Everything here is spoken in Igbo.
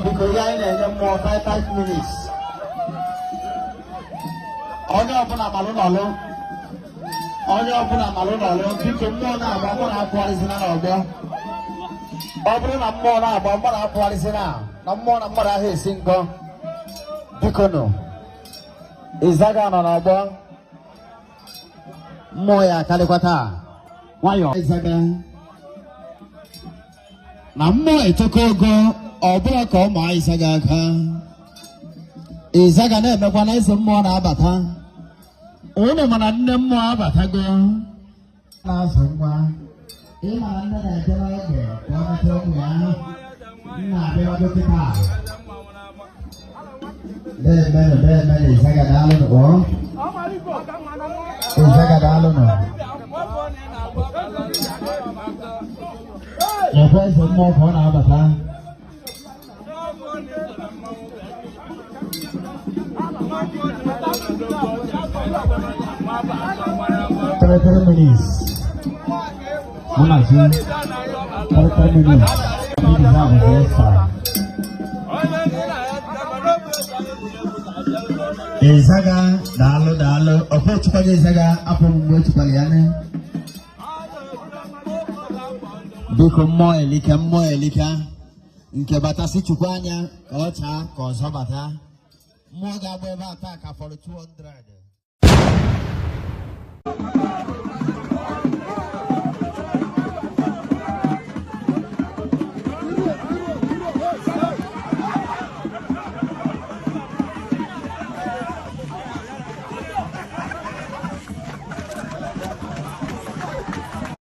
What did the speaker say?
Biko, ihe anyị na-enye mmụọ 5 minutes. Onye ọbụla malụ nọlụ, onye ọbụla malụ nọlụ. Biko, mmụọ na-agba, mmụọ na-apụgharịzina n'ọgbọ. Ọ bụrụ na mmụọ na-agba, mmụọ na-apụgharịzina na mmụọ na mmadụ ahụ esi ngọ. Biko nụ, Ịzaga nọ n'ọgbọ, mmụọ ya akarịkwa taa. Nwayọọ, Ịzaga na mmụọ etoko ogo ọ bụla ka ọ maa Ịzaga aka. Ịzaga na-emekwa na eze mmụọ na-abata. Unu mana nne mmụọ abatago na-azụ nwa. Ịma na nne na-eje n'oge ka ọ meta ụmụ ya. Nna abịago kịta. Deemenụ, deemenụ. Ịzaga, daalụnụ o. Ịzaga, daalụnụ. Lekwa eze mmụọ ka ọ na-abata. 3 minutes mụ na chi, 3 minutes. Ndị deserve the extra. Ịzaga, daalụ, daalụ. Ọkwa echukwaghị Ịzaga afọ mgbe echukwara ya ne. Biko, mmụọ elika, mmụọ elika. Nke batasị chukwu anya ka ọ chaa ka ọzọ bata. Mmụọ ga-agba ebe a taa ka fọrọ 200.